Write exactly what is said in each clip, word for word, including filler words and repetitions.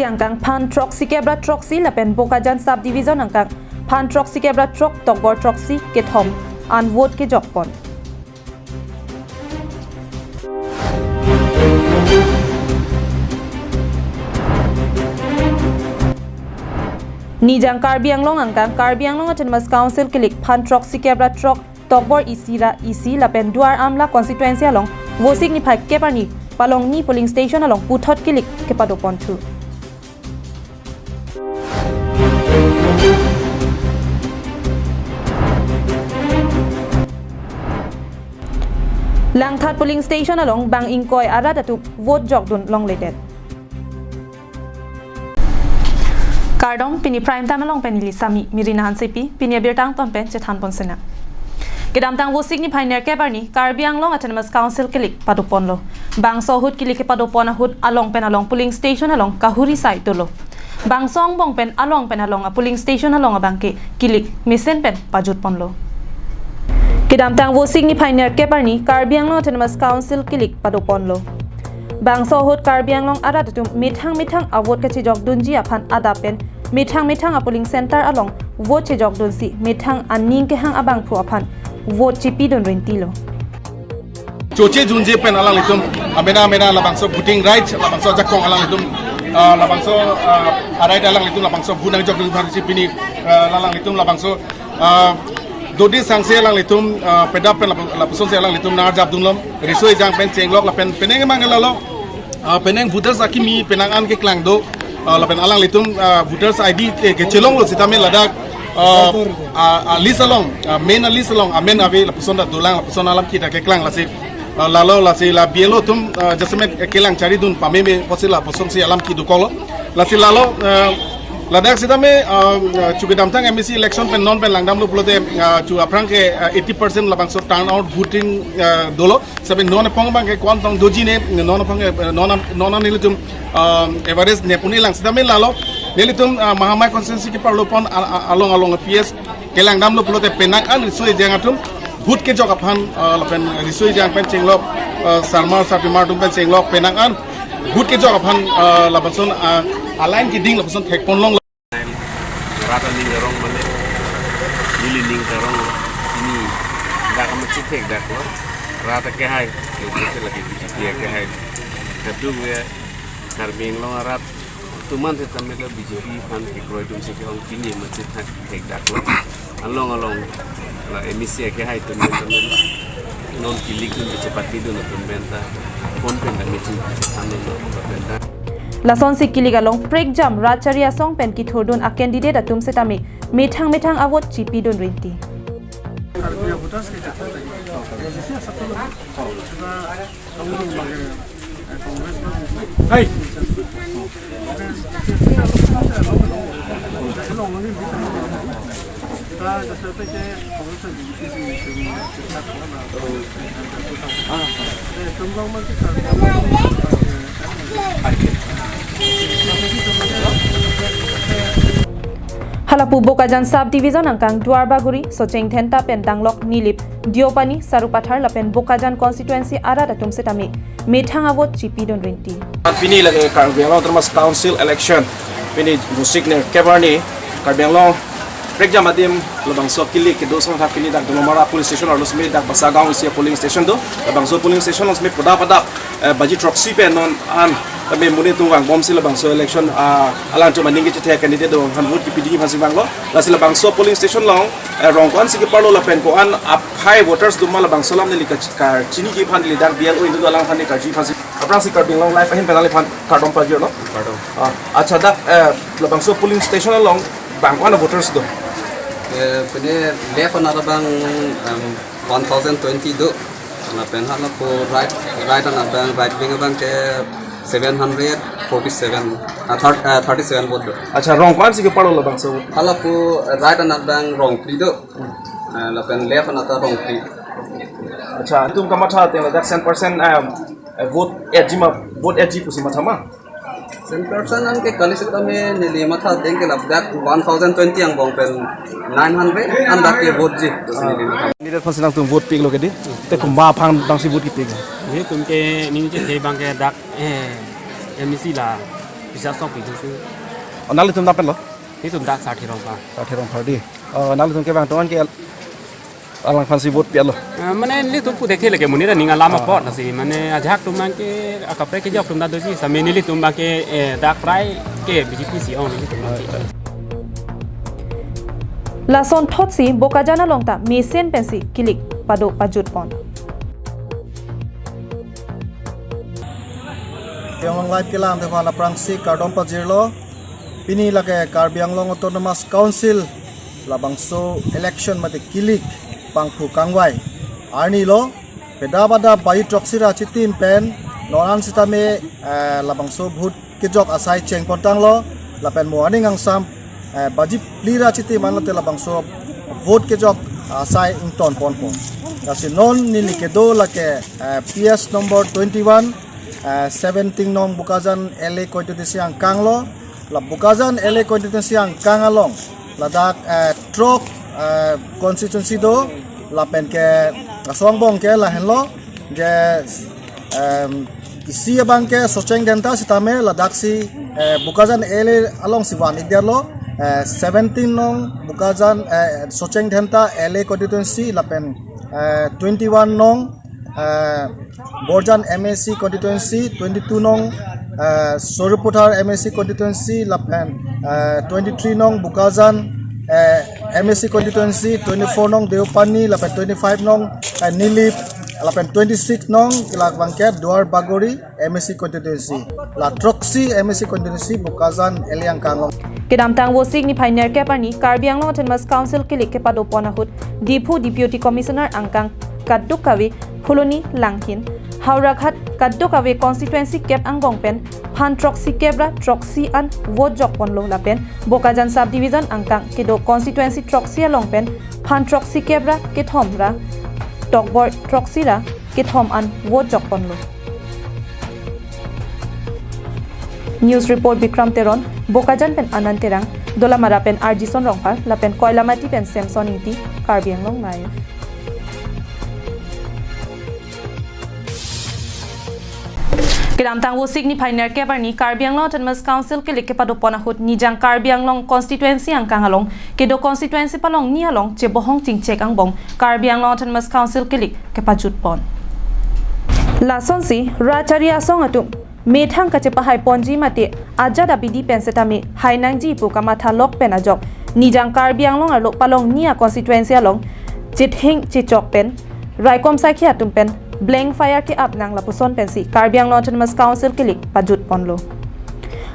angkang phan throksi kep ra throksi lapen Bokajan Sub Division angkang phan throksi kep ra throk tokbor throksi kethom an vote kejokpon. Nijang Karbi Anglong angkang Karbi Anglong Autonomous Council kilik phan throksi kep ra throk tokbor isi ra isi lapen Duar Amla constituency along Vosik niphai kep arni Palongni polling station along puthot kilik kepadoponthu. Langthat polling station along bang ingkoi arat atum vote jokdun longledet. Kardom, pini Prime Time along pen neli Sami Mirina Hansepi, pini abirta angton pen chethanpon sena. Kedamtang Vosik niphai nerkep arni Karbi Anglong Autonomous Council kilik padoponlo. Bangso ahut kilik kepadopon ahut along pen along polling station along kahuri sai dolo. Bangso angbong pen along pen along a polling station along abangke kilik mesen pen pajutponlo. Kedamtang Vosik niphai nerkep arni Karbi Anglong Autonomous Council kilik padoponlo. Bangso ahut Karbi Anglong arat atum methang methang a vote kachejokdunji aphan adap pen methang methang a polling center along vote chejokdunsi methang aning kehang abangphu aphan vote chipidun rintilo. Choche junje pen alanglitum amena amena labangso voting rights, labangso ajakong alanglitum, ah, labangso, ah, a right alanglitum labangso vote nangjokdun aphansi pini, ah, alanglitum labangso, ah, dodi sangse alanglitum, ah, pedap pen lap-, lapusonsi alanglitum nangarjapdunlom, riso ejang pen chenglok lapen penang emang lalo, ah, penang voters akimi penang an keklang do, ah, lapen alanglitum, ah, voters I D ke, kechelonglo sitame ladak, ah, ah, ah, list along, ah, main list along, ah, main ave lapuson ta dolang, lapuson alam kita keklang lasi, ah, lalo lasi la B L O atum, ah, jasemet kelang charidun pameme pusi lapusonsi alam kidukoklo. Lasi lalo, ah, ladak sitame, ah, ah, chu kedamtang M A C election pen non pen langdamlo pulote, ah, chu aphrang ke, ah, eighty percent labangso turnout voting, ah, dolo. Sabi non apong abangke ko-an tong doji ne, non apong, eh, non, non nelitum, ah, average ne puni lang sitame lalo. Nelitum, ah, Mahamaya constituency keparlopon a-, a-, along along P S kelangdamlo pulote penang an riso ejang atum vote kejok aphan, ah, lapen riso ejang pen chenglok, ah, sarmar sarpimar atum pen chenglok penang an vote kejok aphan, ah, lapuson, ah, a-line keding lapuson thekponlong. Rat aning arong mane, neli ning arong lo. Ini dak amat si thekdaklo. Rat akehai, itu lagi B J P akehai. Kadung ya, Karbi Anglong arat atum an sitame la B J P aphan kekroi atumsi kehong pini amat si thek, thekdaklo. Along along la M A C akehai atum pen tame la non kilik dun kachepatidun atum pen ta phone pen ta meeting chethandunlo pen ta. Lasonsi kilik along prekjam rat chari asong pen kithurdun a candidate atum sitame methang methang a vote chipidun rinti. Halapu Bokajan Sub Division angkang Duarbagori, Socheng Dhenta pen Danglok Nilip, Deopani, Sarupathar lapen Bokajan constituency arat atum sitame methang a vote chipidun rinti. Pini lake Karbi Anglong Autonomous Council election. Pini Vosik nerkep arni Karbi Anglong prekjam adim labangso kilik kedo sangthak pini dak Dolamara polling station arlo simi dak Basagaon isi polling station do. Labangso polling station along simi pada pada, eh, baji throksi pen non an kami muni tung vangbomsi labangso election, ah, alangtum aning kechethek candidate do aphan vote kipidunji aphansi vanglo. Lasi labangso polling station along, eh, rong ko-ansi keparlo lapen ko-an aphai voters do ma labangso alam neli kach-, kachiniji aphan neli dak B L O indu alang aphan neli karjuji aphansi. Aphrangsi Karbi Anglong Live ahin pen nangliphan kardom pajirlo. Kardom. Ah, accha dak, eh, labangso polling station along bang ko-an voters do? Eh, pini left anat abang, em, one thousand twenty do. Lapen halapu right, right anat abang, right wing abangke seven hundred forty-seven, ah, thir-, ah, thirty-seven vote do. Accha, rong ko-ansi keparlo labangso? Halapu right anat abang rong phli do. Ah, lapen left anat ta rong phli. Accha, itum kamatha ateng ladak cent percent, em, eh, vote etji ma, vote etji pusi matha ma? Cent percent anke kali sitame neli matha ateng ke ladak one thousand twenty angbong pen nine hundred an dak ke vote ji. Neli matha. Neli dak phan si nangtum vote piklo kedi. Te komat aphan abangsi vote kepik? Nelitum ke ning chethe abangke dak, eh, M A C la Bisa sok itu sih. Oh, nanglitum dak pen lo? Itu dak Sarthe Rongphar. Sarthe Rongphar di. Oh, nanglitum kevang atum an ke al-, alangphan si vote pi-et lo? Ah, mane nelitum pu dekhe lake monit aning alam apot lasi mane ajahak atum abang ke akaprek kejok atum dak doji same nelitum abang ke, eh, dak prai ke B J P si ong nelitum abang ke. Lasonthotsi Bokajan along ta mesen pensi kilik pado pajutpon. Karbi Anglong Live kelang aphan aphrangsi kardom pajirlo. Pini lake Karbi Anglong Autonomous Council labangso election mate kilik pangphu kangvai arni lo. Peda pada baji throksi ra chitim pen non an sitame, eh, labangso vote kejok asai chengpon tanglo. Lapen mo aning angsam, eh, baji phli ra chitim anlote labangso vote kejok asai ingtonponpo. Lasi non neli kedo lake, eh, P S number twenty-one, eh, seventeen nong Bokajan L A constituency angkang lo. La Bokajan L A constituency angkang along ladak, eh, throk, eh, constituency do, lapen ke laso angbong ke lahenlo, je, em, isi abang ke Socheng Dhenta sitame ladaksi, eh, Bokajan L A alongsi van-ikdetlo, eh, seventeen nong Bokajan, eh, Socheng Dhenta L A constituency lapen, eh, twenty-one nong, eh, Borjan M A C constituency, twenty-two nong, eh, Sarupathar M A C constituency, lapen, eh, twenty-three nong Bokajan, eh, M A C constituency, twenty-four nong Deopani, lapen twenty-five nong, eh, Nilip, lapen twenty-six nong labang ke Duar Bagori M A C constituency. La throksi M A C constituency Bokajan L A angkang along. Kedamtang Vosik niphai nerkep arni Karbi Anglong Autonomous Council kilik kepadopon ahut Diphu Deputy Commissioner angkang kadokave Phuloni Langhin, Howraghat kadokave constituency kep angbong pen phan throksi kep ra throksi an vote jokponlo lapen Bokajan Sub Division angkang kedo constituency throksi along pen phan throksi kep ra kethom ra tokbor throksi ra kethom an vote jokponlo. News report Bikram Teron, Bokajan pen Anand Terang, Dolamara pen Arjison Rongphar, lapen Koilamati pen Samson Ingti, Karbi Anglong Live. Kedamtang Vosik niphai nerkep arni Karbi Anglong Autonomous Council kilik kepadopon ahut Nijang Karbi Anglong constituency angkang along kedo constituency palongni along chebohong chingchek angbong Karbi Anglong Autonomous Council kilik kepajutpon. Lasonsi rat chari asong atum methang kachepahaiponji mate ajat abidi pen setame hainangji pu kamathalok pen ajok Nijang Karbi Anglong arlo palongni a constituency along chetheng chechok pen raikom saikhi atum pen blank fire ke-ap nang lapuson pensi Karbi Anglong Autonomous Council kilik pajutponlo.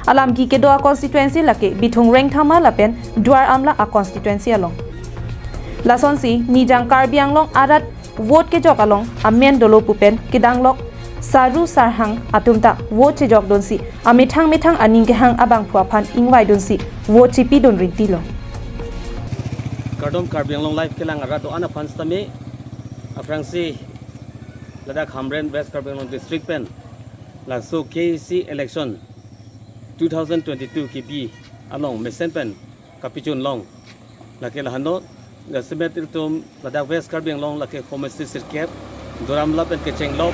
Alamki kedo a constituency lake Bithung Rengthama lapen Duar Amla a constituency along. Lasonsi Nijang Karbi Anglong arat vote kejok along amen dolo pu pen kedanglok saru sarhang atum ta vote chejokdunsi amethang methang aning kehang abangphu aphan ingvaidunsi vote chepidun rintilo. Kardom Karbi Anglong Live kelang arat do-an aphan sitame aphrangsi ladak Hamren West Karbi Anglong District pen laso K A C election two thousand twenty-two kebi along mesen pen kapachunlong. Lake lahenlo, jasemet ilitum ladak West Karbi Anglong lake homestay sirkep, Duar Amla pen kechenglok,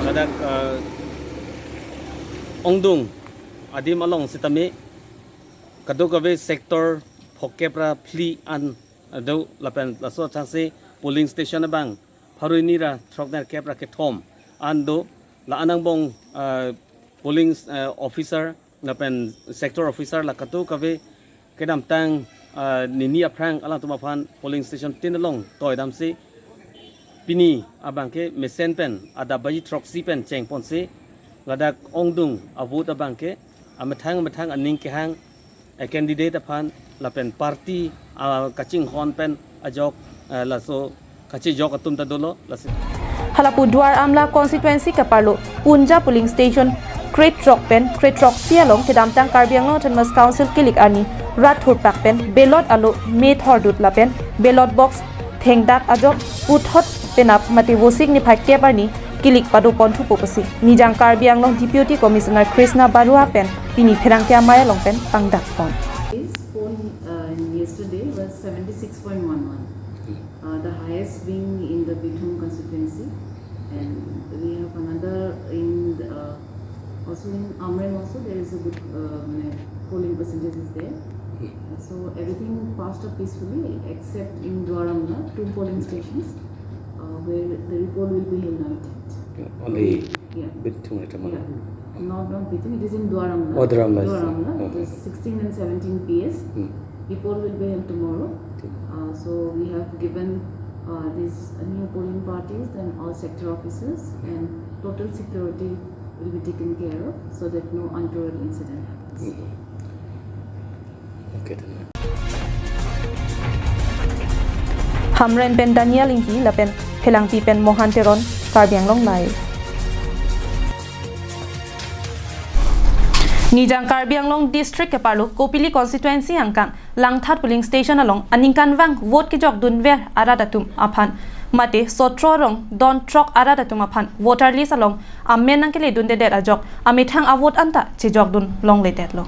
ladak, ah, ongdung adim along sitame kadokave sector phokep ra phli an do lapen laso changsi polling station abang pharo hini ra throk nerkep ra kethom an do, la-an angbong, ah, polling, ah, officer lapen sector officer la kadokave kedamtang, ah, nini aphrang alangtum aphan polling station tin along toidamsi pini abang ke mesen pen adap baji throksi pen chengponsi ladak ongdung a vote abang ke amethang amethang aning kehang a candidate aphan lapen party, ah, kachinghon pen ajok, ah, laso kachejok atum ta dolo lasi. Halapu Duar Amla constituency kaparlo Punja polling station krethrok pen krethroksi along kedamtang Karbi Anglong Autonomous Council kilik arni rat thurpak pen ballot alo me thordut lapen ballot box thengdak ajok puthot penap mate Vosik niphai kep arni kilik padoponthupo pusi Nijang Karbi Anglong Deputy Commissioner Krishna Barua pen pini pherangke amei along pen pangdakpon. Is poll, uh, yesterday was seventy-six point one one, uh, the highest being in the Bithung constituency, and we have another in the, uh, Also in Amreng also there is a good uh, মানে, polling percentage is there. So everything passed up peacefully except in Duar Amla, two polling stations uh, where the repoll will be held on tenth. Only Yeah. Bithung at the Yeah. moment. Not not Bithung, it is in Duar Amla. Oh, Duar Amla. Duar Amla. Oh. It is sixteen and seventeen P S. Hmm. Repoll will be held tomorrow. Okay. Uh, so we have given uh, these new polling parties and all sector officers, and total security will be taken care of so that no untoward incident happens. Hmm. Okay, then. Hamren pen Daniel Ingti lapen Phelangpi pen Mohan Teron, Karbi Anglong Live. Nijang Karbi Anglong District keparlo Kopili Constituency angkang Langthat Polling Station along aningkanvang vote kejokdunver arat atum aphan mate sotro arong don throk arat atum aphan voter list along amen nangkeledundedet ajok amethang avote anta chejokdun longledetlo.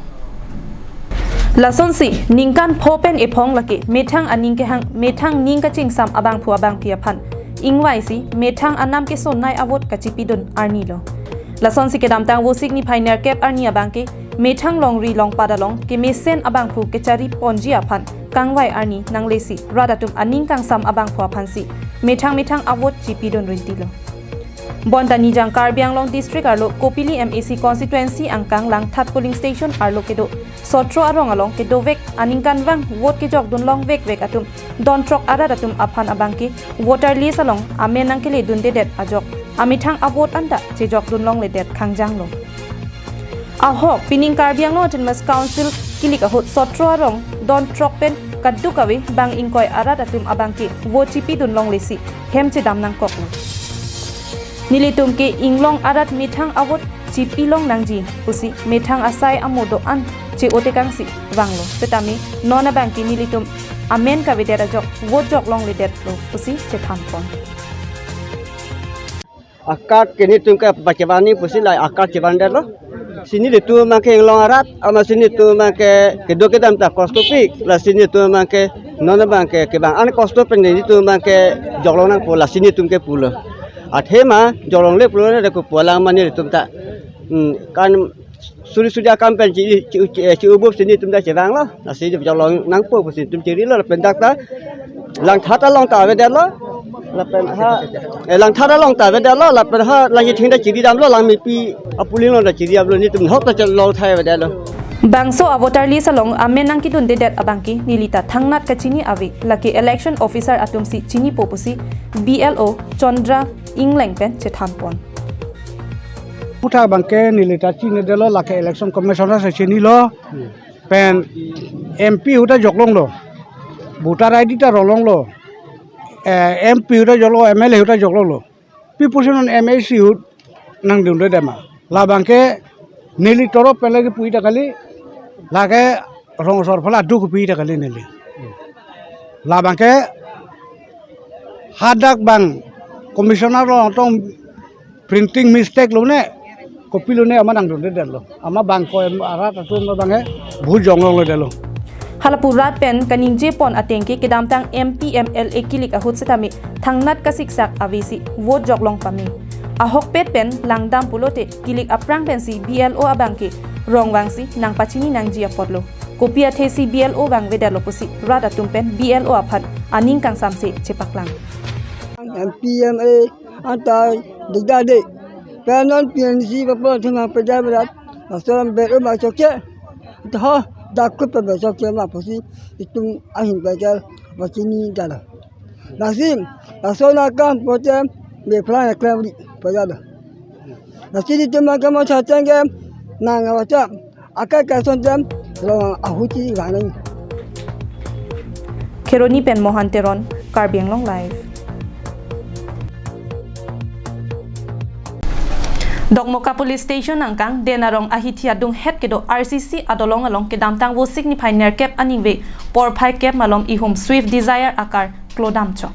Lasonsi ningkan pho pen ephong lake methang aning kehang, methang ning kachingsam abangphu abangphi aphan ingvaisi methang anam kesonnei avote kachipidun arnilo. Lasonsi kedamtang Vosik niphai nerkep arni abangke methang longri longpat along kemesen abangphu kechari ponji aphan kangvai arni nanglesi rat atum aning kangsam abangphu aphansi methang methang avote chipidun rintilo. Bonta Nijang Karbi Anglong District arlo Kopili M A C constituency angkang Langthat polling station arlo kedo sotro arong along kedovek aningkanvang vote kejokdun longvekvek atum don throk arat atum aphan abangke voter list along amen nangkeledundedet ajok amethang avote anta chejokdun longledet khangjanglo. Ahok pining Karbi Anglong Autonomous Council kilik ahut sotro arong don throk pen kadokave bang ingkoi arat atum abangke vote chipidun longlesi hem chedam nangkoklo. Nelitum ke inglong arat methang avote chipilong nangji pusi methang asai amo do-an che-otekangsi vanglo, setame non abangke nelitum amen kavedet ajok vote jok longledetlo pusi chethanpon. A-card ke nelitum ke pachevani pusi la a-card chevandetlo. Si nelitum abangke inglong arat, amatsi nelitum abangke kedo kedam ta kostopik, lasi nelitum abangke non abangke kevang an kosto pen nelitum abangke joklong nangpo, lasi nelitum ke pulo. Athema joklongle pulo ne deko pulang mane nelitum ta. Hmm, kan suri suri akam pen chi chi chi ubup si nelitum ta chevanglo. Lasi joklong nangpo pusi nelitum chirilo, lapen dak ta Langthat along ta avedetlo. Lapen ha, eh, Langthat along ta avedetlo. Lapen ha, Langchithing ta chiridamlo, Langmepi a-polling along ta chiridamlo, nelitum hok ta chelong thai avedetlo. Bangso a-voter list along amen nangkedundedet abangke nelita thangnat kachini ave, lake election officer atumsi chinipo pusi B L O Chandra Engleng pen chethanpon. Puthak abangke nelita chinidetlo, lake election commissioner si chinilo. Pen M P ahut ta joklonglo, voter I D ta rolonglo, eh, M P ahut ta joklonglo, M L A ahut ta joklonglo. Pi pusi non M A C ahut nangdundedet ma? Labangke neli torop pen lagi pu-i ta kali, lake rong asor aphan la duk pu-i ta kali neli. Labangke hadak bang commissioner lo tong printing mistake lone, kopilo ne amat nangdundedetlo. Amat bang ko em arat atum abangke bhu jonglong lo detlo. Hala pu rat pen kaningjepon ateng ke kedamtang M P M L A kilik ahut setame thangnat kasiksak avesi vote joklong pame. Ahokpet pen langdam pulote kilik aphrang pensi B L O abangke rong vangsi nangpachini nangji apotlo. Kopi athesi B L O vangvedetlo pusi rat atum pen B L O aphan aning kangsamse chepaklang. M P M L A anta dikdar de. Pen non P N C papo thema pejai berat. Laso ber ma chokche. Tho dakut pe chokche ma pusi itum ahin pejal pachini dala. Lasi laso nakam pote me plan klem ri pejal. Lasi itum akam chateng ke nang awacha. Akai kason jam lo ahuti ganang. Kheroni pen Mohan Teron, Karbi Anglong Live. Dokmoka Police Station angkang Denarong ahithi adunghet kedo R C C adolong along kedamtang Vosik niphai nerkep aningve porphai kep malom ihum Swift Dzire akar klodam chok.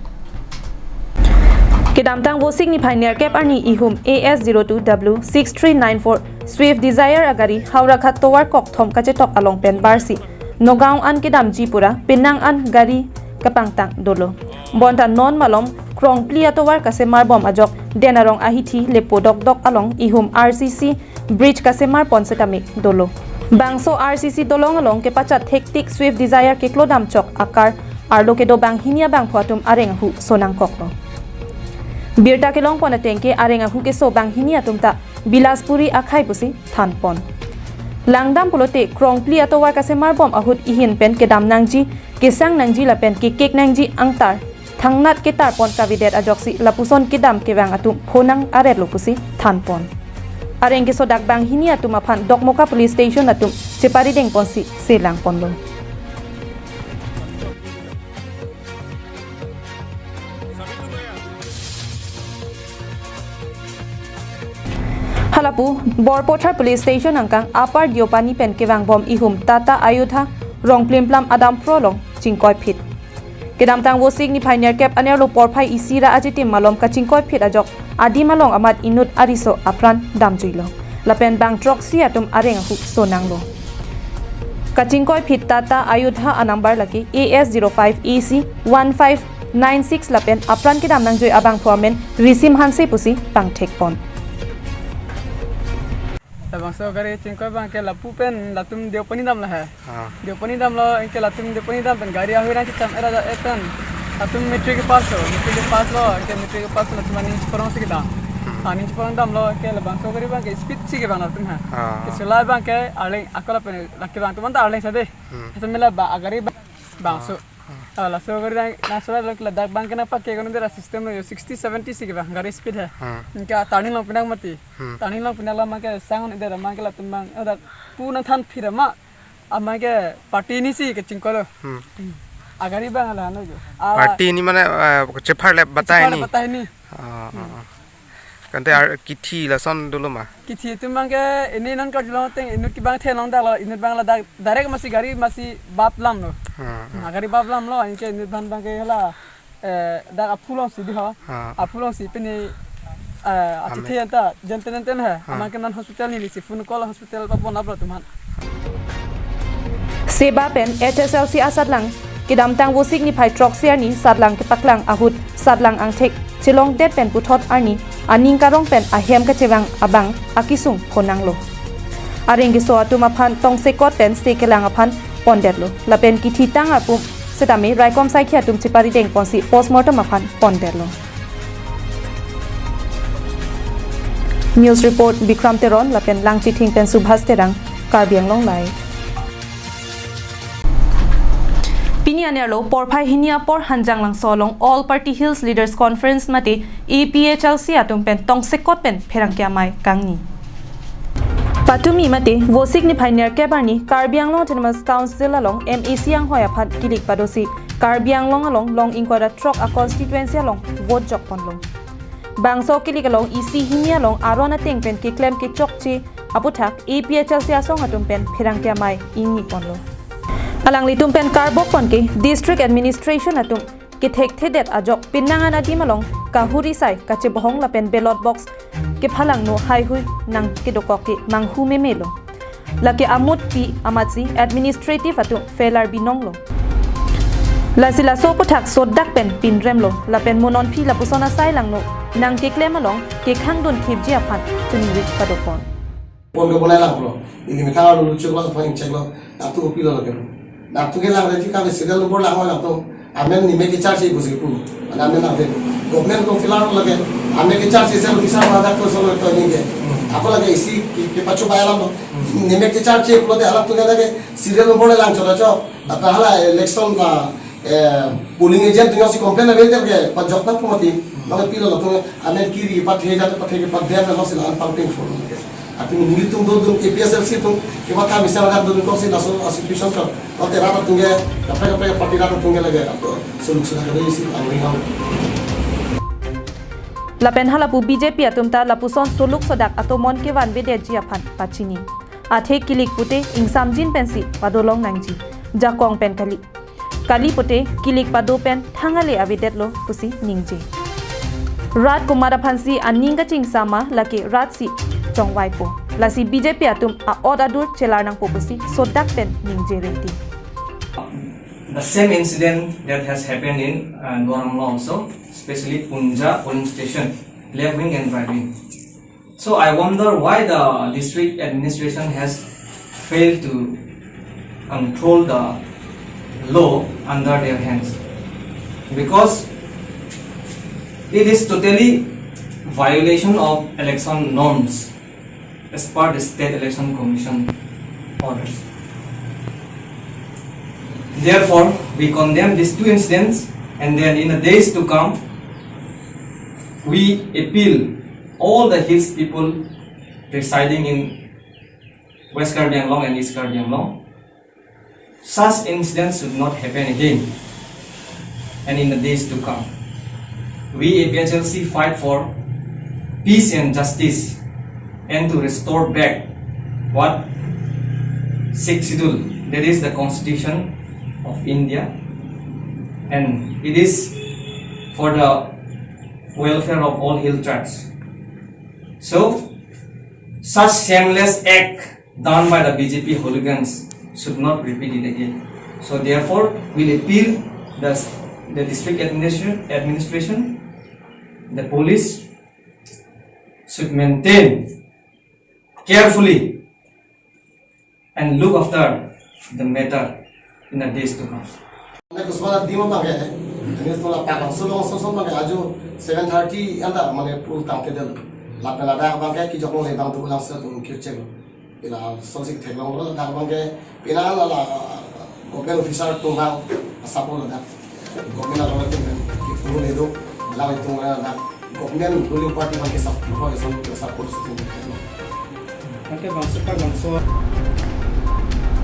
Kedamtang Vosik niphai nerkep arni ihum A S zero two W six three nine four Swift Dzire agari Howraghat tovar kokthom kachetok along pen barsi Nagaon an kedamji pura penang an gari kapangtang dolo. Bonta non malom krongpli atovar kasemar bom ajok Denarong ahithi lepo dokdok along ihum R C C bridge kasemar pon setame dolo. Bangso R C C dolong along kepachat thektik Swift Dzire keklo damchok a-car arlo kedo banghini abangphu atum areng ahu sonangkoklo. Birta kelong pon ateng ke areng ahu keso banghini atum ta Bilaspuri akhai pusi than pon. Langdam pulote krongpli atovar kasemar bom ahut ihin pen kedam nangji, kesang nangji lapen kekek nangji angtar thangnat ketar pon kavedet ajoksi lapuson kedam kevang atum phonang aretlo pusi than pon. Areng kesodak banghini atum aphan Dokmoka Police Station atum cheparideng ponsi selang ponlo. Halapu Borpathar Police Station angkang Upper Deopani pen kevang bom ihum Tata Ayodhya Rongplimplam adam pro along chingkoiphit. Kedamtang Vosik niphai nerkep anerlo porphai isi ra ajitim malom kachingkoiphit ajok adim along amat inut ariso apran damjuilo. Lapen bang throksi atum areng ahu sonanglo. Kachingkoiphit Tata Ayodhya anumber lake A S zero five A C one five nine six lapen apran kedam nangjui abangphu amen Risim Hanse pusi pangthek pon. Labangso gari chingkoi abang ke lapu pen latum Deopani damlo he. Ah. Deopani damlo, anke latum Deopani dam pen gari ahui nangchecham era ja e pen latum matric pass lo, matric pass lo, anke matric pass lo latum aning chiporong si kedam. Hmm. Aning chiporong damlo, anke labangso gari abang ke speed si kevang latum he. Ah. Ke sulai abang ke arleng ako lapen lake abang atum anta arleng sade. Hmm. Asa mela ba agari ba bangso. Ah. Ah, laso gari nang, nang sulai lo ladak abang ke nangpake kono dera system lo yo sixty seventy si kevang gari speed he. Hmm. Anke turning along pinang mati. Hmm. Turning along pinang lo abang ke sang on dera abang ke latum abang, oh, dak pu nangthan phira ma. Amai ke party ni si kachingkoi lo. Hmm. Agari abang la no jo. Ah, party ni mane, eh, chephar le batai chephar le ni. Batai ni. Ah, ah, ah. Kante ar kithi lason dolo ma? Kithi atum abang ke ini non karjulong ateng inut ke abang thelong dak lo, inut abang ladak direct masi gari masi bap lam lo. Ah, ah. Agari bap lam lo, anke inut abang abang ke la eh, dak aphu along si di ho. Ha. Aphu along si pini, eh, amen. Achethe anta, janten janten he. Ha. Amang ke non hospital ni si phone call hospital pa pon abro teman. Seba pen H S L C asatlang, kedamtang Vosik niphai throksi arni satlang kepaklang ahut satlang angthek chelongdet pen puthot arni aning karong pen ahem kachevang abang akisung phonanglo. Areng keso atum aphan tongsekot pen se kelang aphan pondetlo. Lapen kithi tang apum setame raikom saikhi atum cheparideng ponsi postmortem aphan pondetlo. News report Bikram Teron lapen Langchithing pen Subhas Terang, Karbi Anglong Live. Pini anerlo porphai hini apor Hanjanglangso along All Party Hills Leaders Conference mate A P H L C atum pen tongsekot pen pherangke amei kangni. Patumi mate Vosik niphai nerkep arni Karbi Anglong Autonomous Council along M A C anghoi aphan kilik padosi Karbi Anglong along long ingkoi ra throk a constituency along vote jok ponlo. Bangso kilik along isi hini along aron ateng pen keklem kechokche aputhak A P H L C asong atum pen pherangke amei ingni ponlo. Alanglitum pen karbok pon ke District Administration atum kethekthedet ajok penang an adim along kahuri sai kachebohong lapen ballot box kephalangno haihui nang kedokok ke manghu memelo. Lake amut pi amatsi administrative atum failure binonglo. Lasi laso aputhak sodak pen pinremlo lapen mo non phi lapuson asai langno nang keklem along kekhangdun khipji aphan tunrik padopon. Pon ke bonai lang pulo. Ini methang alu lucu lo, phone check lo. Natu kopi lo lagi. Natu ke lang reji kami serial number lang lang tu. Amen ni make charge ibu sipu. Mana amen nang tu. Government ko filar lagi. Amen ke charge sel bisa madak tu solo tu ini ke. Apa lagi isi ke pacu bayar lang tu. Ni make charge ibu tu alam tu lagi serial number lang coba coba. Apa hala election na eh, polling agent tu si complain lagi ke pajok na pemati. Nang pilo tu amen kiri pathe jatuh pathe ke pathe na lo sila ampang ping phone. Atum nelitum dodun A P H L C atum kematha bisa makan dodun koksi laso a situation ka. Lote rat atum ke, kaprek kaprek party rat atum ke lagi. Ato soluk sudah kada isi angring hau. Lapen halapu B J P atum ta lapuson soluk sodak atomon kevanvedetji aphan pachini. Athe kilik pute ingsamjin pensi padolong nangji. Jakong pen kali. Kali pute kilik pado pen thangale avedetlo pusi ningje. Rat komat aphansi aning kachingsam ma lake rat si chongvaipo. Lasi B J P atum a-ot adur chelar nangpo pusi sodak pen ningje rinti. The same incident that has happened in uh, Duar Amla also, especially Punja polling station, left wing and right wing. So I wonder why the district administration has failed to control the law under their hands, because it is totally violation of election norms as per the State Election Commission orders. Therefore, we condemn these two incidents, and then in the days to come, we appeal all the hills people residing in West Karbi Anglong and East Karbi Anglong, such incidents should not happen again and in the days to come. We A P H L C fight for peace and justice and to restore back what Sixth Schedule, that is the Constitution of India, and it is for the welfare of all hill tribes. So, such shameless act done by the B J P hooligans should not repeat it again. So therefore, we appeal the, the district administration, administration, the police should maintain carefully and look after the matter in the days to come. Mane kusma la dima bangke, ani to lapen bangso along so so bangke ajo seven thirty anta mane poll tangte dolo. Lapen ladak bangke kijok longle bang tu ulang se tu kircheng. Pila sosik theklonglo ladak bangke pila la la government officer atum bang asap lo ladak. Government along atum bang kipuru nedo lang itu ladak. Government ruling party bangke sap ho isom sap ko susu. Anke bangso ka bangso.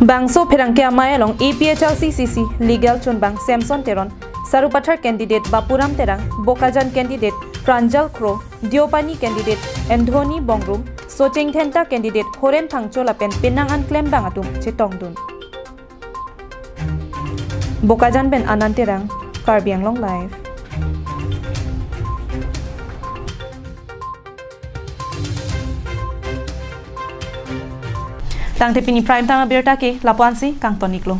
Bangso pherangke amei along A P H L C C C legal chunbang Samson Teron, Sarupathar candidate Bapuram Terang, Bokajan candidate Pranjal Kro, Deopani candidate Anthony Bongrung, Socheng Dhenta candidate Horen Phangcho lapen penang an klembang atum chetongdun. Bokajan pen Anand Terang, Karbi Anglong Live. Tangte pini prime time abirta ke lapu-ansi kangton-iklo.